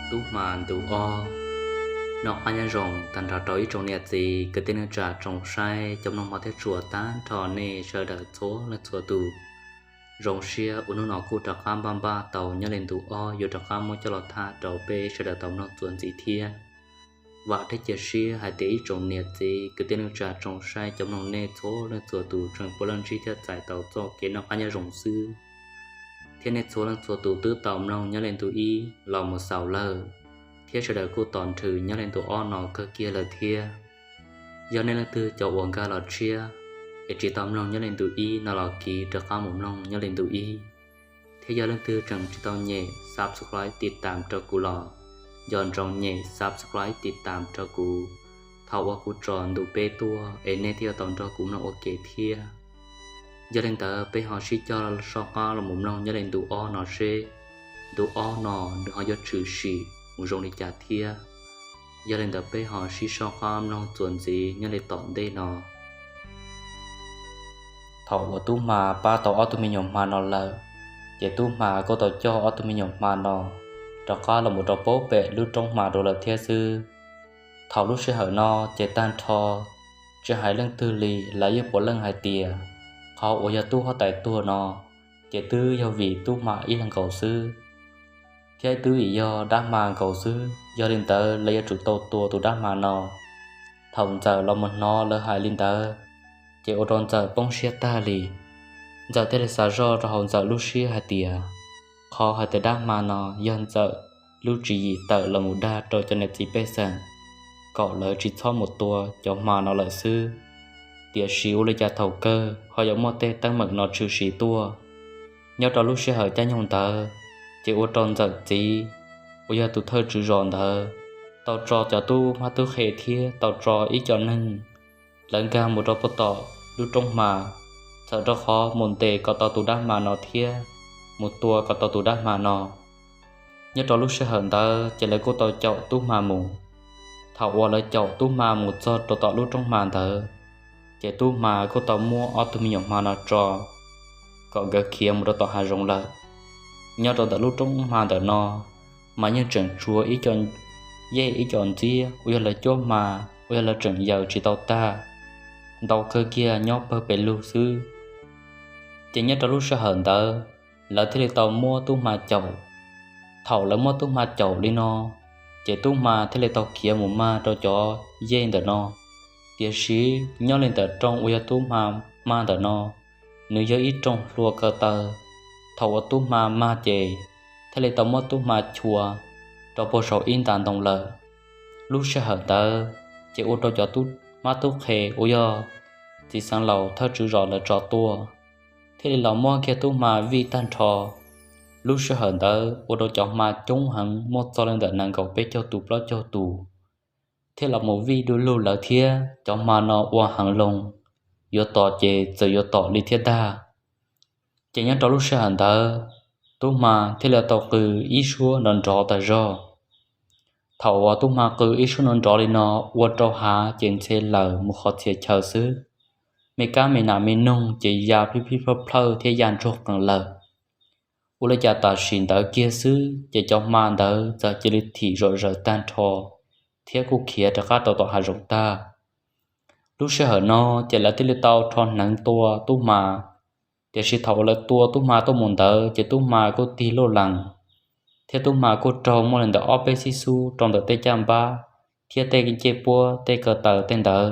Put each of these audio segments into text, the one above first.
Tub hma ntu ob. Noj qab nyob zoo tag nrho rau ib tsoom niam txiv kwv tij neej tsa tsoom saib cov mloog hmov thiab tshua tag nrho nej sawv daws txhua leej txhua tus. Zoo siab uas hnub no kuj rov qab npaj npaj tau nyob li ntu ob yuav rov qab muab coj los tham rau peb sawv daws tau mloog txuas ntxiv thiab. Vam thiab cia siab hais tias ib tsoom niam txiv kwv tij neej tsa tsoom saib cov mloog nej txhua leej txhua tus tseem puav leej ntsib thiab txais tau txoj kev noj qab nyob zoo xwb, thiab nej txhua leej txhua tus twb tau mloog nyob li ntu ib los mus xaus lawm, thiab sawv daws kuj tos nrhw nyob li ntu ob no kawg kiag lawm thiab. Yog nej leej twg cov uas nkag los tshiab es tsis tau mloog nyob li ntu ib no los kiv rov qab mus mloog nyob li ntu ib. Thiab yog leej twg tseem tsis tau nyem subscribe tiv tam rau kuv los nco ntsoov nyem subscribe tiv tam rau kuv, thaum uas kuv tso ntu peb tuaj es nej thiaj tau nrog kuv mloog ua ke thiab. Yog li ntawd peb ho sib cog soj qab los mus mloog nyob li ntu ob no seb ntu ob no nws ho yuav tshwm sim mus zoo li cas thiab. Yog li ntawd peb ho sib soj qab mloog txuas ntxiv nyob li tom ntej no. Thaum uas tub hma pab tau ob tug me nyuam hma no lawm, ces tub hma kuj tau coj ob tug me nyuam hma no rov qab los mus rau pem lub roob hma dua lawm thiab xwb. Thaum lub sij hawm no ces tag nrho tsis hais leej twg li lawv yeej puav leej hais tias qhov uas yog tub huab tais tuag no ces twb yog vim tub hma ib leeg nkaus xwb, thiab twb vim yog dab hma nkaus xwb. Yog li ntawd lawv yuav tsum tau tua tus dab hma no. Thaum Ntxawm los mus hnov lawv hais li ntawd, ces ua rau Ntxawm poob siab tag li. Ntxawm thiaj li xav zoj rau hauv Ntxawm lub siab hais tias qhov hais tias dab hma no yog Ntxawm lub tswv yim tawm los mus dag rau cov niam txiv pej xeem kom lawv tsis txhob mus tua cov hma no lawm xwb. Tiam sis ua li cas thaum kawg ho yuav muaj tej teeb meem no tshwm sim tuaj. Nyob rau lub sij hawm caij nyoog ntawd, ces ua rau Ntxawm txiv uas yog tus thawj tswv zos ntawd tau tso cov tub mab tub qhe thiab tau tso ib co neeg, lawv nkag mus rau puag tom lub roob hma, txawm rau qhov mus ntes kom tau tus dab hma no thiab mus tua kom tau tus dab hma no. Nyob rau lub sij hawm ntawd ces lawv kuj tau caum tub hma mus. Thaum uas lawv caum tub hma mus txog rau tom lub roob hma ntawd, ces tub hma kuj tau muab ob tug me nyuam hma no tso kom nkawd khiav mus rau tom hav zoov lawm. Nyob rau ntawm lub roob hma ntawm no mas yeej tseem tshuav ib co yej ib co ntxiab uas yog lawv cuab hma uas yog lawv tseem yaws tsis tau tag, ntau kawg kiag nyob pawg pes lug xwb. Ces nyob rau lub sij hawm ntawd lawv thiaj li tau muab tub hma caum. Thaum lawv muab tub hma caum li no, ces tub hma thiaj li tau khiav mus mag rau cov yej ntawm no. Tiam sis nyob li ntawm rooj uas yog tub hma mag ntawm no, nws yog ib rooj hlua ko taw. Thaum uas tub hma mag ces thiaj li tau muab tub hma chua rau puag saum ib ntas ntoo lawm. Lub sij hawm ntawd ces ua rau cov tub mab tub qhe uas yog txiv xeev laus thawj tswv zos lawv tso tuaj, thiaj li los muab kiag tub hma vij tag nrho. Lub sij hawm ntawd ua rau cov hma coob heev muaj txog li ntawm nees nkaum peb caug tus plaub caug tus, thiaj los mus vij du lug lawv thiab cov hma no ua heev loo, yuav tom ces txawm yuav tom li thiab ntag. Ces nyob rau lub sij hawm ntawd, tub hma thiaj li tau qw ib suab nrov nrov tas zog. Thaum uas tub hma qw ib suab nrov nrov li no, ua rau hav ces ntxhe laws mus qhov txhia chaw xwb. Me kab me nas me noog ces ya plij plij plawj plhawj thiab ya ntsuag qees lawm. Ua li cas tam sim ntawd kiag xwb ces cov hma ntawd txawm cia li thim zom zaws tag nrho thiab kuj khiav rov qab rau tom hav zoov tag. Lub sij hawm no ces lawv thiaj li tau rho hneev tua tub hma. Tiam sis thaum uas lawv tua tub hma tuaj mus ntawd ces tub hma kuj tig loj lees, thiab tub hma kuj raug muaj li ntawm ob peb xib xub rau ntawm tej caj npab thiab tej ncej puab tej ko taw tej ntawd.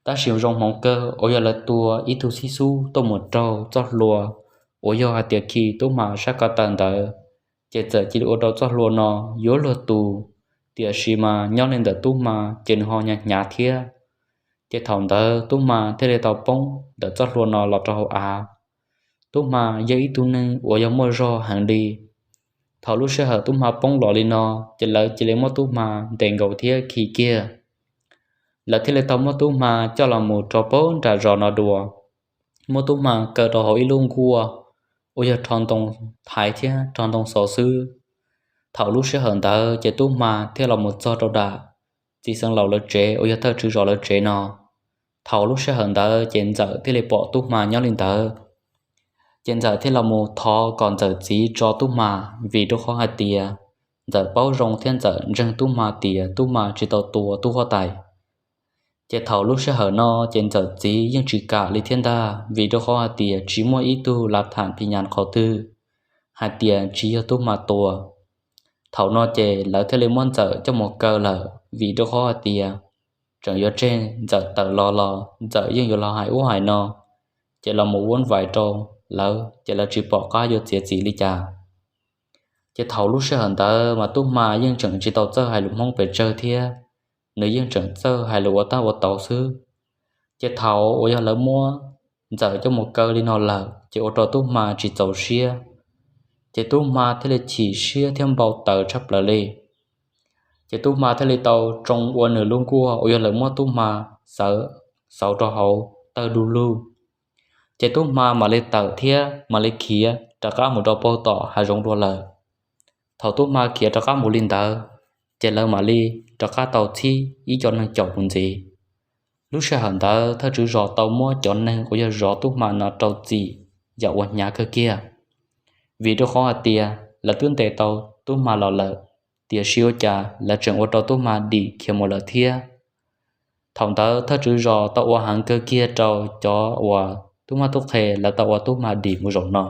Tab sis zoo hmoov kawg uas yog lawv tua ib tug xib xub tuaj mus raug txoj hlua uas yog hais tias khi tub hma sab ko taw ntawd, ces txawm cia li ua rau txoj hlua no yuav luag tu. Tiam sis mas nyob li ntawm tub hma ces nws ho hnyav hnyav thiab. Ces thaum ntawd tub hma thiaj li tau poob ntawm txoj hlua no los rau hauv av. Tub hma yog ib tug neeg uas yog muaj zog heev li. Thaum lub sij hawm tub hma poob los li no, ces lawv cia li muab tub hma ntes nkaus thiab khi kiag. Lawv thiaj li tau muab tub hma coj los mus rau pab nram zos no dua, muab tub hma kaw rau hauv ib lub nkuaj uas yog rho ntoo thaiv thiab rho ntoo xov xwb. Thaum lub sij hawm ntawd ces tub hma thiaj los mus txog rau nram txiv xeev laus lawv tsev uas yog thawj tswv zos lawv tsev no. Thaum lub sij hawm ntawd ces ntxawm thiaj li pom tub hma nyob li ntawd. Ces ntxawm thiaj los mus thov kom ntxawm txiv tso tub hma, vim rau qhov hais tias Ntxawm paub zoo thiab Ntxawm ntseeg Tub Hma tias Tub Hma tsis tau tua tub huab tais. Ces thaum lub sij hawm no ces Ntxawm txiv yeej tsis kam li thiab ntag, vim rau qhov hais tias tsis muaj ib tug lav tham phim nyas qhov twg hais tias tsis yog Tub Hma tua. Thaum no ces lawv thiaj li muab Ntxawm coj mus kaw lawm, vim rau qhov hais tias tseem yuav tseg Ntxawm tawm los los Ntxawm yeej yuav los hais ub hais no, ces los mus vuab vais rau lawv, ces lawv tsis pom qab yuav txiav txim li cas. Ces thaum lub sij hawm ntawd mas Tub Hma yeej tseem tsis tau txawj hais lus Hmoob pes tsawg thiab, nws yeej tseem txawj hais lus ua tab ua tau xwb. Ces thaum uas yog lawv muab Ntxawm coj mus kaw li no lawm ces ua rau Tub Hma tsis txaus siab, ces Tub Hma thiaj li chim siab thiab npau taws tshaj plaws li. Ces Tub Hma thiaj li tau tsoo ua nws lub nkuaj uas yog lawv muab Tub Hma xauv rau hauv tawg du lug. Ces Tub Hma mam li tawm thiab mam li khiav rov qab mus rau puag tom hav zoov dua lawm. Thaum Tub Hma khiav rov qab mus li ntawd, ces lawv mam li rov qab tau txhib ib co neeg caum mus ntxiv. Lub sij hawm ntawd thawj tswv zos tau muab cov neeg uas yog zov Tub Hma no rau txim yam uas hnyav kawg kiag, vim rau qhov hais tias lawv twb ntes tau Tub Hma los lawm, tiam sis ua cas lawv tseem ua rau Tub Hma dim khiav mus lawm thiab. Thaum ntawd thawj tswv zos tau ua heev kawg kiag rau cov uas tub mab tub qhe lawv tau ua Tub Hma dim mus zaum no.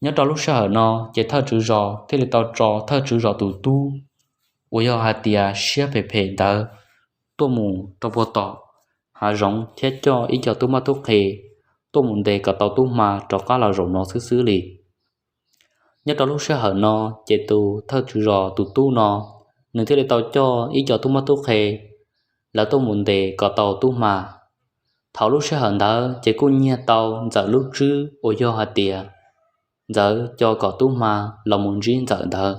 Nyob rau lub sij hawm no ces thawj tswv zos thiaj li tau tso thawj tswv zos tus tub uas yog hais tias siab phem phem ntawd tuaj mus rau puag tom hav zoov thiab coj ib co tub mab tub qhe tuaj mus ntes kom tau Tub Hma rov qab los zaum no xwb xwb li. Nyob rau lub sij hawm no ces tus thawj tswv zos tus tub no nws thiaj li tau coj ib co tub mab tub qhe lawv tuaj mus ntes kom tau Tub Hma. Thaum lub sij hawm ntawd ces kuj nyiag tau Ntxawm lub tswb uas yog hais tias Ntxawm co kom Tub Hma los mus ntsib Ntxawm ntawd.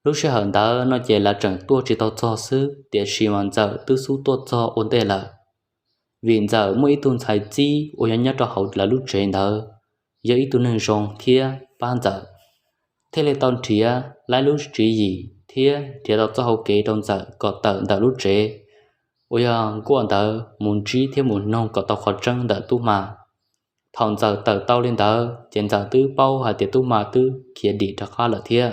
Lub sij hawm ntawd no ces lawv tseem tuaj tsis tau txog xwb, tiam sis mas Ntxawm twb xub tuaj txog ua ntej lawm. Vim Ntxawm muaj ib tug ntxhais txib uas yog nyob rau hauv lawv lub tsev ntawd, yog ib tug neeg zoo thiab pab Ntxawm, thiaj li tau nrhiav laib lub tswv yim thiab nrhiav tau txoj hau kev rau Ntxawm kom tawm ntawm lub tsev uas yog nkuaj ntawd mus ntsib thiab mus noog kom tau qhov tseeb ntawm Tub Hma. Thaum Ntxawm tawm tau li ntawd ces Ntxawm twb paub hais tias Tub Hma twb khiav dim rov qab lawm thiab.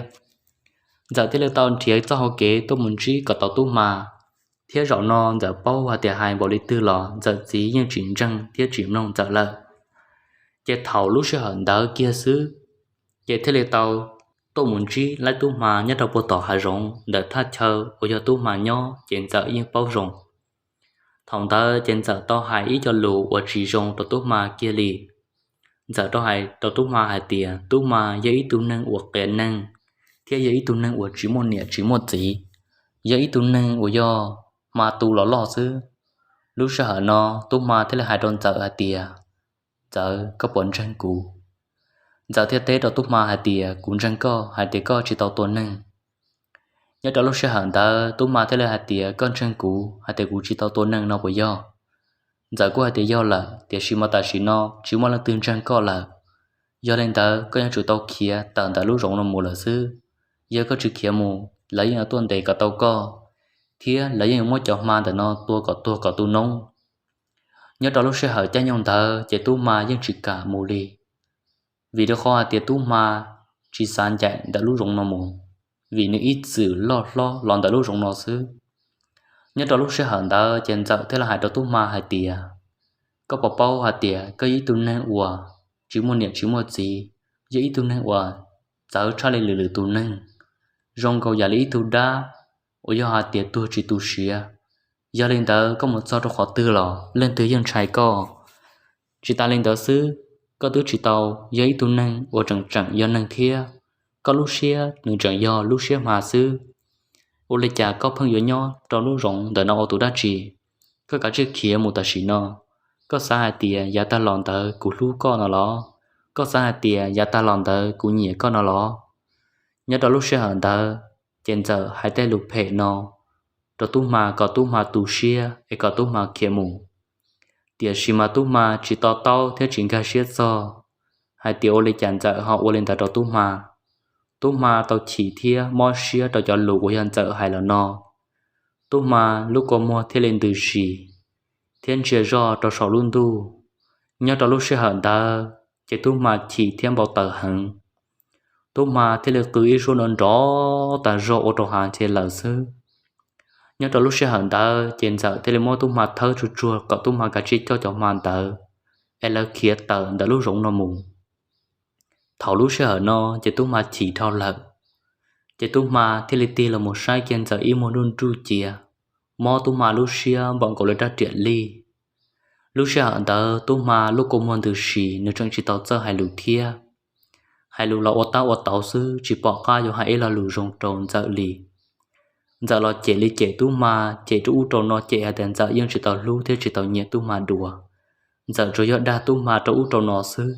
Ntxawm thiaj li tau nrhiav txoj hau kev tuaj mus ntsib kom tau Tub Hma, thiab zaum no Ntxawm paub hais tias hais npaum li twg los Ntxawm txiv yeej tsis ntseeg thiab tsis mloog Ntxawm lawm. Ces thaum lub sij hawm ntawd kiag xwb, ces thiaj li tau tuaj mus ntsib laib Tub Hma nyob rau puag tom hav zoov ntawm thaj chaw uas yog Tub Hma nyob, ces Ntxawm yeej paub zoo. Thaum ntawd ces Ntxawm tau hais ib co lus uas tsis zoo rau Tub Hma kiag li. Ntxawm tau hais rau Tub Hma hais tias Tub Hma yog ib tug neeg uas qias neeg, thiab yog ib tug neeg uas tsis muaj niam tsis muaj txiv, yog ib tug neeg uas yog hma tu los loj xwb. Lub sij hawm no Tub Hma thiaj li hais rau Ntxawm hais tias, Ntxawm, koj puas ntseeg kuv? Ntxawm thiaj teb rau Tub Hma hais tias, Kuv ntseeg koj hais tias koj tsis tau tua neeg. Nyob rau lub sij hawm ntawd Tub Hma thiaj li hais tias, Koj ntseeg kuv hais tias kuv tsis tau tua neeg no puas yog? Ntxawm kuj hais tias, Yog lawm, tiam sis mas tam sim no tsis muaj leej twg ntseeg koj lawm. Yog li ntawd koj yuav tsum tau khiav tawm ntawm lub zoov no mus lawm xwb. Yog koj tsis khiav mus, lawv yeej yuav tuaj ntes kom tau koj, thiab lawv yeej yuav muab cov hma ntawm no tua kom tuag kom tu noob. Nyob rau lub sij hawm caij nyoog ntawd ces Tub Hma yeej tsis kam mus li, vim rau qhov hais tias Tub Hma tsis xav ncaim ntawm lub zoov no mus, vim nws ib txwm loj hlob los ntawm lub zoov no xwb. Nyob rau lub sij hawm ntawd ces Ntxawm thiaj li hais rau Tub Hma hais tias, Koj puas paub hais tias koj yog ib tug neeg uas tsis muaj niam tsis muaj txiv, yog ib tug neeg uas txawv tshaj li lwm lwm tus neeg, zoo nkaus yam li ib tug dab uas yog hais tias tuag tsis tu siav. Yog li ntawd koj mus txog rau qhov twg los leej twg yeej ntshai koj. Tsis tas li ntawd xwb, koj twb tsis tau yog ib tug neeg uas tseem tseem yog neeg thiab, koj lub siab nws tseem yog lub siab hma xwb. Ua li cas koj pheej yuav nyob rau lub zoov ntawm no ua tus dab tsi? Koj kav tsij khiav mus tam sim no. Koj xav hais tias yav tag los ntawd kuv hlub koj no los? Koj xav hais tias yav tag los ntawd kuv nyiam koj no los? Nyob rau lub sij hawm ntawd ces Ntxawm hais tej lus phem no rau Tub Hma kom Tub Hma tu siab es kom Tub Hma khiav mus. Tiam sis mas Tub Hma tsis to taub thiab tsis nkag siab txog hais tias ua li cas Ntxawm ho ua li ntawd rau Tub Hma. Tub Hma tau chim thiab mob siab rau cov lus uas yog Ntxawm hais los no. Tub Hma lub kua muag thiaj li ntws sis thiab ntsia zoj rau saum lub ntuj. Nyob rau lub sij hawm ntawd ces Tub Hma chim thiab npau taws heev. Tub hma thiaj li qw ib suab nrov nrov tas zog ua rau hav ntxhe lawm xwb. Nyob rau lub sij hawm ntawd ces Ntxawm thiaj li muab Tub hma thawb tsuag tsuag kom Tub hma kav tsij coj cov hma ntawd es lawv khiav tawm ntawm lub zoov no mus. Thaum lub sij hawm no ces Tub hma chim dhau lawm, ces Tub hma thiaj li tig los mus saib kiag Ntxawm ib muag nruj nruj cia, mob Tub hma lub siab npaum nkaus li rab riam lij. Lub sij hawm ntawd Tub hma lub kua muag ntws si, nws tseem tsis tau txawj hais lus thiab. Hais lus los ua tab ua tauv xwb, tsis pom qab yuav hais ib lo lus zoo rau Ntxawm li. Ntxawm los cem li cem Tub hma, cem rau ub rau no, cem hais tias Ntxawm yeej tsis tau hlub thiab tsis tau nyiam Tub hma dua. Ntxawm tsuas yog dag Tub hma rau ub rau no xwb.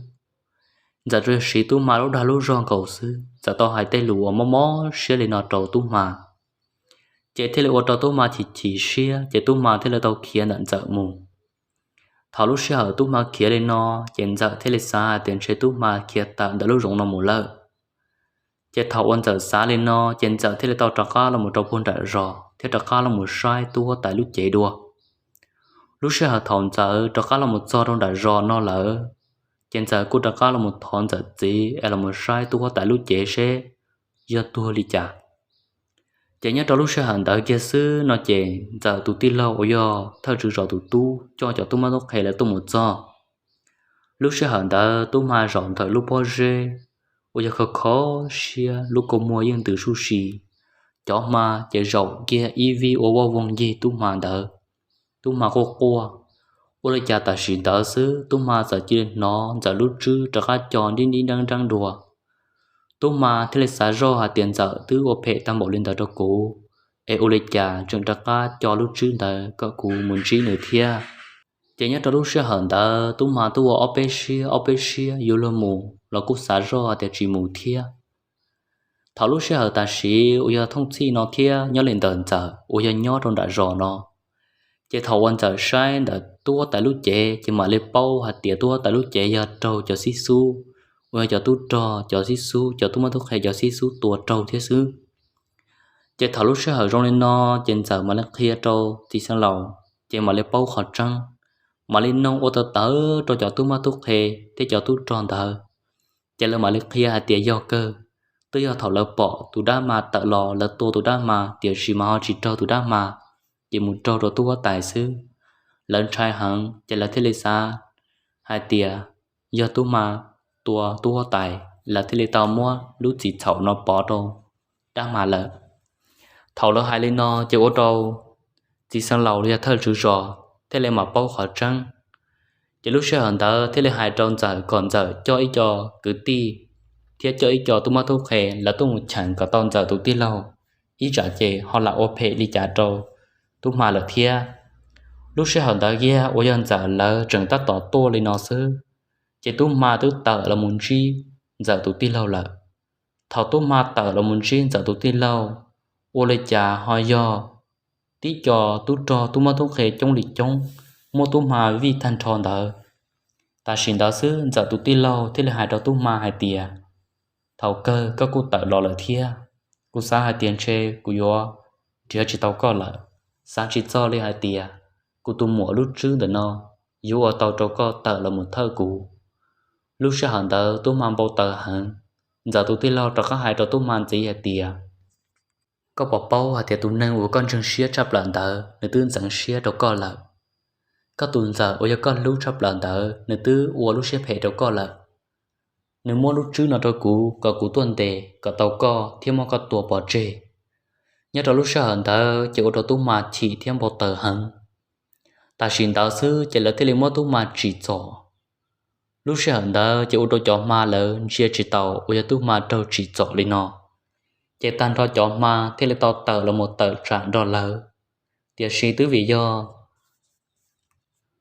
Ntxawm tsuas yog siv Tub hma lub dag lub zog nkaus xwb. Ntxawm tau hais tej lus uas mob mob siab li no rau Tub hma, ces thiaj li ua rau Tub hma chim chim siab, ces Tub hma thiaj li tau khiav ntawm Ntxawm mus. Thaum lub sij hawm Tub hma khiav li no, ces Ntxawm thiaj li xav hais tias ntshe Tub hma khiav tawm ntawm lub zoov no mus lawm. Ces thaum uas Ntxawm xav li no, ces Ntxawm thiaj li tau rov qab los mus rau puag nram zos thiab rov qab los mus saib Tub huab tais lub cev dua. Lub sij hawm thaum Ntxawm rov qab los mus txog rau nram zos no lawm, ces Ntxawm kuj rov qab los mus thov Ntxawm txiv es los mus saib Tub huab tais lub cev seb yog tuag li cas. Ces nyob rau lub sij hawm ntawd kiag xwb no ces Ntxawm tus tij laug uas yog thawj tswv zos tus tub coj cov tub mab tub qhe lawv tuaj mus txog. Lub sij hawm ntawd Tub hma zaum ntawm lub pob zeb uas yog khov kho siab, lub kua muag yeej ntws suj si. Cov hma ces zaum kiag ib vij ua voj voog ncig Tub hma ntawd. Tub hma quaj quaj, ua li cas tam sim ntawd xwb Tub hma txawm cia li hnov Ntxawm lub tswb rov qab co nrib nrib nreeb nreeb dua. Tub hma thiaj li xav zoj hais tias Ntxawm twb ua phem tag npaum li ntawd rau kuv, es ua li cas tseem rov qab co lub tswb ntawd kom kuv mus ntsib nws thiab. Ces nyob rau lub sij hawm ntawd Tub hma twb ua ob peb siab ob peb siab yuav luag mus los kuj xav zoj hais tias tsis mus thiab. Thaum lub sij hawm tam sim uas yog thooj txhij no thiab nyob li ntawm Ntxawm uas yog nyob rau nram zos no, ces thaum uas Ntxawm saib ntawm Tub huab tais lub cev ces mam li paub hais tias Tub huab tais lub cev yog raug cov xib xub, uas yog cov tub rog cov xib xub, cov tub mab tub qhe cov xib xub tua raug thiab xwb. Ces thaum lub sij hawm zoo li no, ces Ntxawm mam li qhia rau txiv xeev laus, ces mam li paub qhov tseeb, mam li noog ua tawv tawv rau cov tub mab tub qhe thiab cov tub rog ntawd. Ces lawv mam li qhia hais tias yog kawg, twb yog thaum lawv pom tus dab hma tawm los lawv tua tus dab hma, tiam sis mas ho tsis raug tus dab hma, ces mus raug rau tub huab tais xwb. Lawv ntshai heev ces lawv thiaj li xav hais tias yog tub hma tua tub huab tais, lawv thiaj li tau muab lub txim txhaum no pov rau dab hma lawm. Thaum lawv hais li no ces ua rau txiv xeev laus los yog thawj tswv zos thiaj li mam paub qhov tseeb. Ces lub sij hawm ntawd thiaj li hais rau Ntxawm kom Ntxawm coj ib co kwv tij thiab coj ib co tub mab tub qhe lawv tuaj mus cheem kom tau Ntxawm tus tij laug, ib tsam ces ho lam ua phem li cas rau tub hma lawm thiab. Lub sij hawm ntawd kiag uas yog Ntxawm lawv tseem tab tom tuaj li no xwb, ces tub hma twb tawm los mus ntsib Ntxawm tus tij laug lawm. Thaum tub hma tawm los mus ntsib Ntxawm tus tij laug, ua li cas ho yog tib co tub rog tub mab tub qhe coob li coob, muab tub hma vij tag nrho ntawd. Tam sim ntawd xwb Ntxawm tus tij laug thiaj li hais rau tub hma hais tias, thaum kawg koj kuj tawm los lawm thiab, kuv xav hais tias ntshe kuv yuav nrhiav tsis tau koj lawm. Xav tsis txog li hais tias kuv tus muam lub tswb ntawm no yuav ua tau rau koj tawm los mus thawj kuv. Lub sij hawm ntawd tub hma npau taws heev. Ntxawm tus tij laug rov qab hais rau tub hma ntxiv hais tias, koj puas paub hais tias tus neeg uas koj ntseeg siab tshaj plaws ntawd nws twb ntxeev siab rau koj lawm? Koj tus Ntxawm uas yog koj hlub tshaj plaws ntawd nws twb ua lub siab phem rau koj lawm. Nws muab lub tswb no rau kuv kom kuv tuaj ntes kom tau koj thiab muab koj tua pov tseg. Nyob rau lub sij hawm ntawd ces ua rau tub hma chim thiab npau taws heev. Tam sim ntawd xwb ces lawv thiaj li muab tub hma tsim txom. Lub sij hawm ntawd ces ua rau cov hma lawv ntsia tsis taus uas yog tub hma raug tsim txom li no, ces tag nrho cov hma thiaj li tau tawm los mus tawm tsam nrog lawv. Tiam sis twb vim yog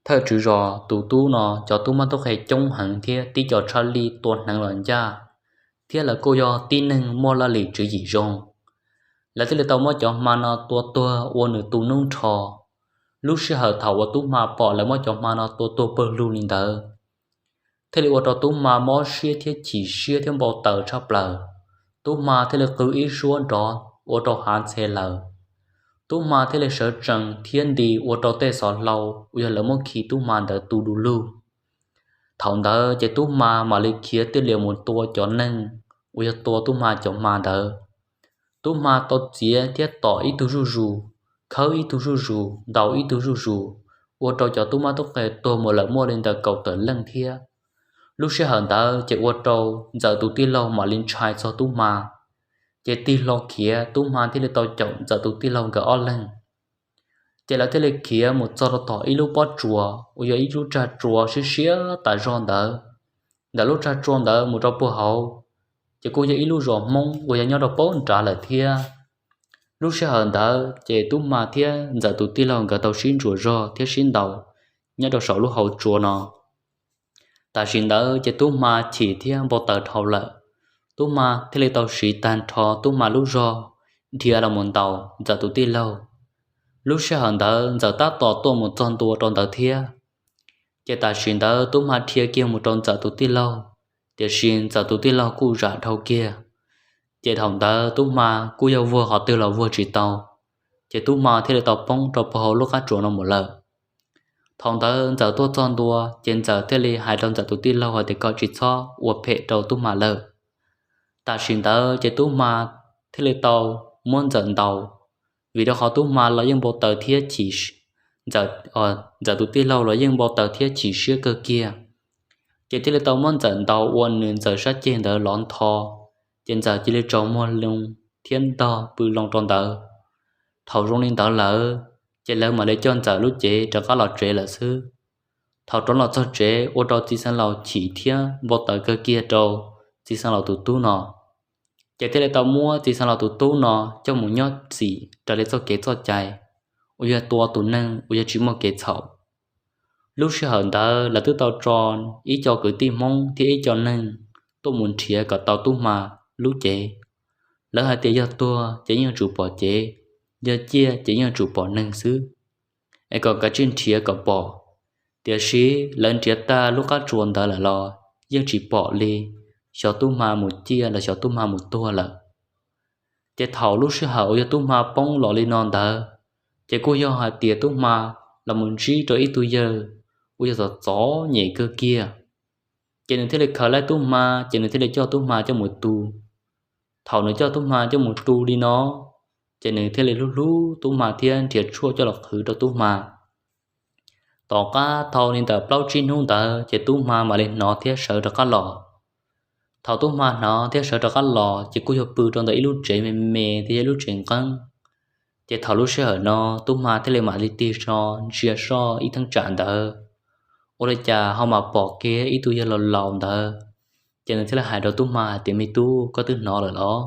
thawj tswv zos tus tub no cov tub mab tub qhe coob heev thiab tib co tshaj lij tua hneev los ncaj, thiab lawv kuj yog tib neeg muaj laj lim tswv yim zoo. Lawv thiaj li tau muab cov hma no tua tuag ua nws tu noob nrho. Lub sij hawm thaum uas tub hma pom lawv muab cov hma no tua tuag pawg lug li ntawd, thiaj li ua rau tub hma mob siab thiab chim siab thiab npau taws tshaj plaws. Tub hma thiaj li qw ib suab nrov ua rau hav ntxhe lawm. Tub hma thiaj li sawv tsees thiab nti ua rau tej xov hlau uas yog lawv muab khi tub hma ntawd tu du lug. Thaum ntawd ces tub hma mam li khiav tiaj lias mus tua cov neeg uas yog tua tub hma cov hma ntawd. Tub hma tau txiav thiab tom ib tug zuj zus, khawb ib tug zuj zus, ntaus ib tug zuj zus, ua rau cov tub mab tub qhe tuag mus lawm muaj li ntawm kaum tawm leej thiab. Lub sij hawm ntawd ces ua rau Ntxawm tus tij laug mam li ntshai txog tub hma, ces tig hlo khiav, tub hma thiaj li tau caum Ntxawm tus tij laug nkawd ob leeg. Ces lawv thiaj li khiav mus txog rau tom ib lub pob tsuas uas yog ib lub tsag tsua siab siab tas zog ntawd. Ntawm lub tsag tsua ntawd mus rau puag hauv, ces kuj yog ib lub zos Hmoob uas yog nyob rau puag nrad lawm thiab. Lub sij hawm ntawd ces tub hma thiab Ntxawm tus tij laug nkawd tau sib ntsuas zog thiab sib ntaus nyob rau saum lub hauv tsua no. Tam sim ntawd ces tub hma chim thiab npau taws dhau lawm. Tub hma thiaj li tau siv tag nrho tub hma lub zog dhia los mus ntaus Ntxawm tus tij laug. Lub sij hawm ntawd Ntxawm tab tom tuaj mus txog ntua rau ntawd thiab. Ces tam sim ntawd tub hma dhia kiag mus rau Ntxawm tus tij laug, tiam sis Ntxawm tus tij laug kuj zam dhau kiag. Ces thaum ntawd tub hma kuj yog vuag qhov twg los vuag tsis tau, ces tub hma thiaj li tau poob rau puag hauv lub qab tsuas no mus lawm. Thaum ntawd Ntxawm tuaj txog ntua ces Ntxawm thiaj li hais rau Ntxawm tus tij laug hais tias kom tsis txhob ua phem rau tub hma lawm. Tam sim ntawd ces tub hma thiaj li tau muab Ntxawm ntaus, vim rau qhov tub hma los yeej npau taws thiab chim, Ntxawm tus tij laug los yeej npau taws thiab chim siab kawg kiag. Ces thiaj li tau muab Ntxawm ntaus ua nws Ntxawm sab ceg ntawd lov ntho, ces Ntxawm cia li tsaus muag loo thiab ntog pw loo rau ntawd. Thaum zoo li ntawd lawm, ces lawv mam li coj Ntxawm lub cev rov qab los tsev lawm xwb. Thaum rov los txog tsev ua rau txiv xeev laus chim thiab npau taws kawg kiag rau txiv xeev laus tus tub no. Ces thiaj li tau muab txiv xeev laus tus tub no coj mus nyob txim raws li txoj kev txoj cai, uas yog tua tus neeg uas yog tsis muaj kev txhaum. Lub sij hawm ntawd lawv twb tau tso ib co kwv tij Hmoob thiab ib co neeg tuaj mus nrhiav kom tau tub hma lub cev. Lawv hais tias yog tuag ces yeej yuav tsum pom cev, yog ciaj ces yeej yuav tsum pom neeg xwb, es kom kav tsij nrhiav kom pom. Tiam sis lawv nrhiav tag lub qab tsuas ntawd lawm los yeej tsis pom li xyov tub hma mus ciaj los xyov tub hma mus tuag lawm. Ces thaum lub sij hawm uas yog tub hma poob los li no ntawd, ces kuj yog hais tias tub hma los mus ntsib rau ib tug yawg uas yog txom txom nyem kawg kiag. Ces nws thiaj li khaws laib tub hma, ces nws thiaj li coj tub hma coj mus tu. Thaum nws coj tub hma coj mus tu li no, ces nws thiaj li hlub hlub tub hma thiab nrhiav tshuaj coj los qhwv rau tub hma. Tom qab tau li ntawm plaub tsib hnub ntawd ces tub hma mam li hnov thiab sawv rov qab los. Thaum tub hma hnov thiab sawv rov qab los ces kuj yog pw rau ntawm ib lub tsev me me thiab yog ib lub tsev nqeeb. Ces thaum lub sij hawm no tub hma thiaj li mam li tig so ntsia soj ib theeb tsam ntawd, ua li cas ho mam pom kiag ib tug yawg laus laus ntawd. Ces nws thiaj li hais rau tub hma hais tias, Me tub, koj twb hnov lawm los?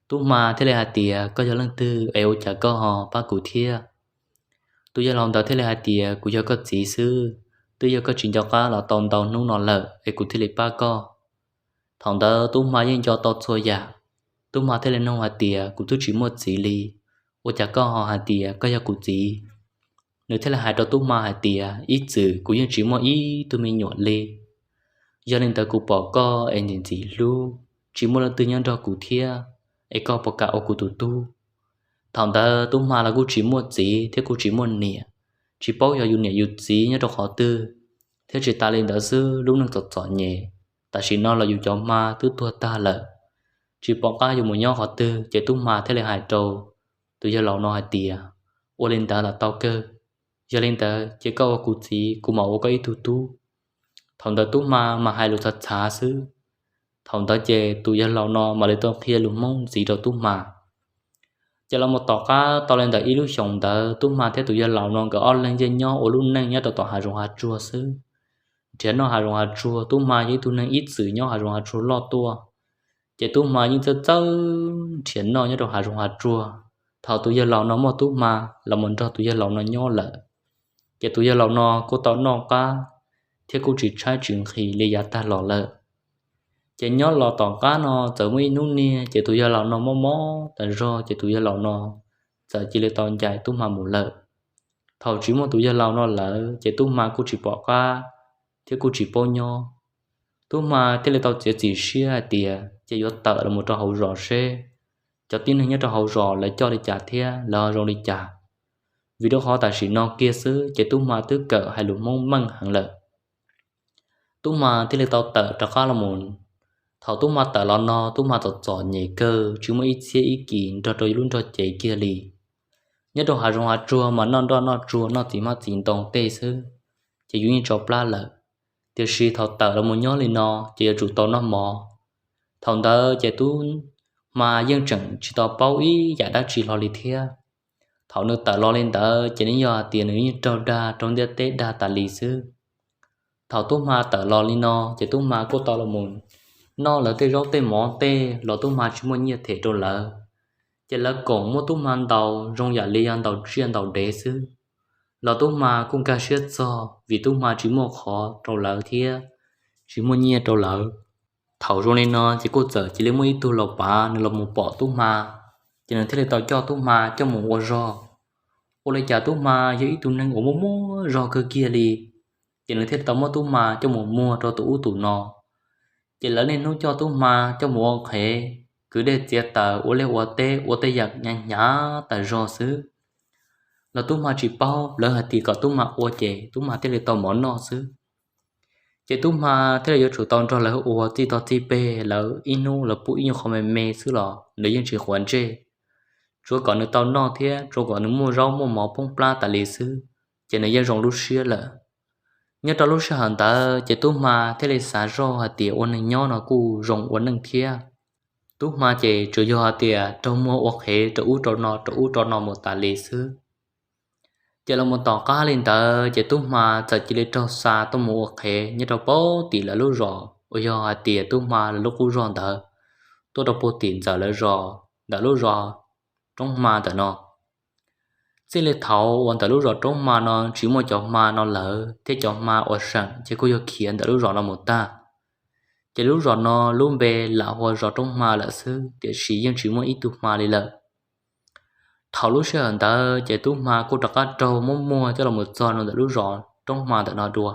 Tub hma thiaj li hais tias, Koj yog leej twg es ua cas koj ho pab kuv thiab? Tus yawg laus ntawd thiaj li hais tias, Kuv yog koj txiv xwb, twb yog koj tsis nco qab los tau ntau hnub no lawm es kuv thiaj li pab koj. Thaum ntawd tub hma yeej nco tau txhua yam. Tub hma thiaj li nug hais tias, Kuv twb tsis muaj txiv li, ua cas koj ho hais tias koj yog kuv txiv? Nws thiaj li hais rau tub hma hais tias, Ib txwm kuv yeej tsis muaj ib tug me nyuam li. Yog li ntawd kuv pom koj es ntxim ntxim hlub, tsis muaj leej twg nyob nrog kuv thiab, es koj puas kam ua kuv tus tub? Thaum ntawd tub hma los kuj tsis muaj txiv thiab kuj tsis muaj niam, tsis paub yog yus niam yus txiv nyob rau qhov twg, thiab tsis tas li ntawd xwb, lub neej txom txom nyem, tam sim no los yus cov hma twb tuag tag lawm, tsis pom qab yuav mus nyob qhov twg. Ces tub hma thiaj li hais rau tus yawg laus no hais tias, Ua li ntawd los tau kawg. Yog li ntawd ces koj ua kuv txiv, kuv mam ua koj ib tug tub. Thaum ntawd tub hma mas hais lus txhav txhav xwb. Thaum ntawd ces tus yawg laus no mam li tau qhia lus Hmoob ntxiv rau tub hma. Ces los mus tom qab tau li ntawm ib lub xyoos ntawd, tub hma thiab tus yawg laus no nkawd ob leeg yeej nyob ua lub neej nyob rau tom hav zoov hav tsuag xwb. Nrhiav noj hav zoov hav tsuag, tub hma yog ib tug neeg ib txwm nyob hav zoov hav tsuag loj tuaj. Ces tub hma yeej txawj txawj nrhiav noj nyob rau hav zoov hav tsuag. Thaum tus yawg laus no muaj tub hma los mus nrog tus yawg laus no nyob lawm, ces tus yawg laus no kuj tau noj qab thiab kuj tsis tshaib tsis nqhis li yav tag los lawm. Ces nyob los tom qab no txawm muaj ib hnub niag ces tus yawg laus no mob mob tas zog, ces tus yawg laus no txawm cia li tau ncaim tub hma mus lawm. Thaum tsis muaj tus yawg laus no lawm ces tub hma kuj tsis pom qab thiab kuj tsis paub nyob. Tub hma thiaj li tau txiav txim siab hais tias ces yuav tawm los mus rau hauv zos seb cov tib neeg nyob rau hauv zos lawv coj li cas thiab lawv ho zoo li cas. Vim rau qhov tam sim no kiag xwb ces tub hma twb kawm hais lus Hmoob meej heev lawm. Tub hma thiaj li tau tawm rov qab los mus Thaum tub hma tawm los no tub hma txom txom nyem kawg tsis muaj ib txhiab ib kis nrog rau lub nrog cev kiag li. Nyob rau hav zoov hav tsuag mas noj nroj noj tsuag noj txiv hmab txiv ntoo tej xwb, ces yus yeej tso plab lawm. Tiam sis thaum tawm los mus nyob li no ces yuav tsum tau noj mov. Thaum ntawd ces tub hma yeej tseem tsis tau paub ib yam dab tsi hlo li thiab. Thaum nws tawm los li ntawd ces nws yog hais tias nws yeej raug dag raug ntiaj teb dag tas li xwb. Thaum tub hma tawm los li no ces tub hma kuj tau los mus noj lawv tej zaub tej mov tej los tub hma tsis muaj nyiaj them rau lawv. Ces lawv koom muab tub hma ntaus zoo yam li yog ntaus tsiaj ntaus dev xwb, los tub hma kuj nkag siab txog vim tub hma tsis muaj qhov rau lawv thiab tsis muaj nyiaj rau lawv. Thaum zoo li no ces kuj txawm cia li muaj ib tug laus pav nws los mus pom tub hma, ces nws thiaj li tau coj tub hma coj mus ua zog. Ua li cas tub hma yog ib tug neeg uas muaj muaj zog kawg kiag li, ces nws thiaj li tau muab tub hma coj mus muag rau tus ub tus no. Ces lawv niaj hnub coj tub hma coj mus ua qhev, kwv dej txiav taws, ua liaj ua teb, ua tej yam hnyav hnyav tas zog xwb. Los tub hma tsis paub, lawv hais tias kom tub hma ua ces tub hma thiaj li tau mov noj xwb. Ces tub hma thiaj li yuav tsum tau nrog lawv ua txij tog txij peg, lawv ib hnub lawv pub ib nyuag qho me me xwb los nws yeej tsis quav ntsej. Tsuav kom nws tau noj thiab tsuav kom nws muaj zaub muaj mov poob plab tas li xwb, ces nws yeej zoo lub siab lawm. Nyob rau lub sij hawm ntawd ces tub hma thiaj li xav zoj hais tias ua neeg nyob no kuj zoo ua neej thiab. Tub hma ces tsuas yog hais tias raug muag ua qhev rau ub rau no rau ub rau no mus tas li xwb. Ces los mus tom qab li ntawd ces tub hma txawm cia li raug xa tuaj mus ua qhev nyob rau puag tim lawv lub zos uas yog hais tias tub hma lawv lub qub zos ntawd, tuaj rau puag tim ntxawm lawv zos ntawm lub zos roob hma ntawm no. Txij li thaum uas ntawm lub zos roob hma no tsis muaj cov hma no lawm thiab cov hma uas seem ces kuj yog khiav ntawm lub zos no mus tag. Ces lub zos no lub npe lam hu ua zos roob hma lawm xwb, tiam sis yeej tsis muaj ib tug hma li lawm. Thaum lub sij hawm ntawd ces tub hma kuj rov qab raug muab muag coj los mus txog rau ntawm lub zos roob hma ntawm no dua,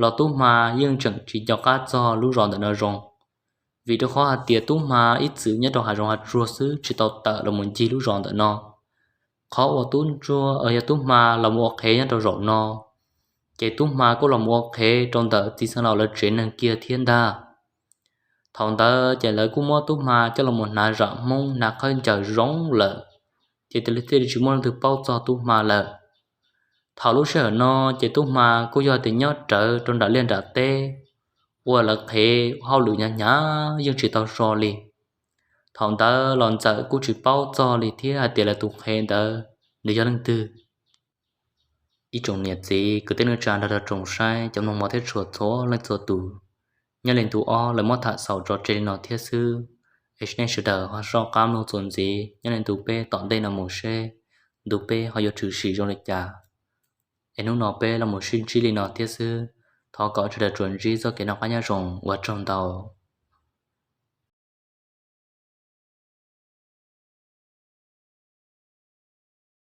los tub hma yeej tseem tsis nco qab txog lub zos ntawm no zoo. Vim rau qhov hais tias tub hma ib txwm nyob rau hav zoov hav tsuag xwb tsis tau tawm los mus ncig lub zos ntawm no. Qhov uas tub ntsuag yog tub hma los mus ua qhev nyob rau zaum no, ces tub hma kuj los mus ua qhev rau ntawm txiv xeev laus lawv tsev neeg kiag thiab ntag. Thaum ntawd ces lawv kuj muab tub hma coj los mus hnav zam hmoob hnav qhawb ncaws zoo lawm, ces thiaj li tsis muaj leej twg paub txog tub hma lawm. Thaum lub sij hawm no ces tub hma kuj yog tias nyob rawv rau nram liaj nram teb, ua lawv qhev hauj lwm hnyav hnyav yeej tsis tau so li. Thaum ntawd los ntxawm kuj tsis paub txog li thiab hais tias lawv tus qhev ntawd nws yog leej twg. Ib tsoom niam txiv kwv tij neej tsa nrog rau tsoom saib cov mloog mov thiab tshua txhua leej txhua tus, nyob li ntu ob lawv muab tham xaus tso tseg li no thiab xwb. Es nej sawv daws ho soj qab mloog txuas ntxiv nyob li ntu peb tom ntej no mus seb ntu peb ho yuav tshwm sim zoo li cas. Es hnub no peb los mus sib ntsib li no thiab xwb. Thov kom sawv daws tsuas ntsib txoj kev noj qab nyob zoo, ua tsaug ntau.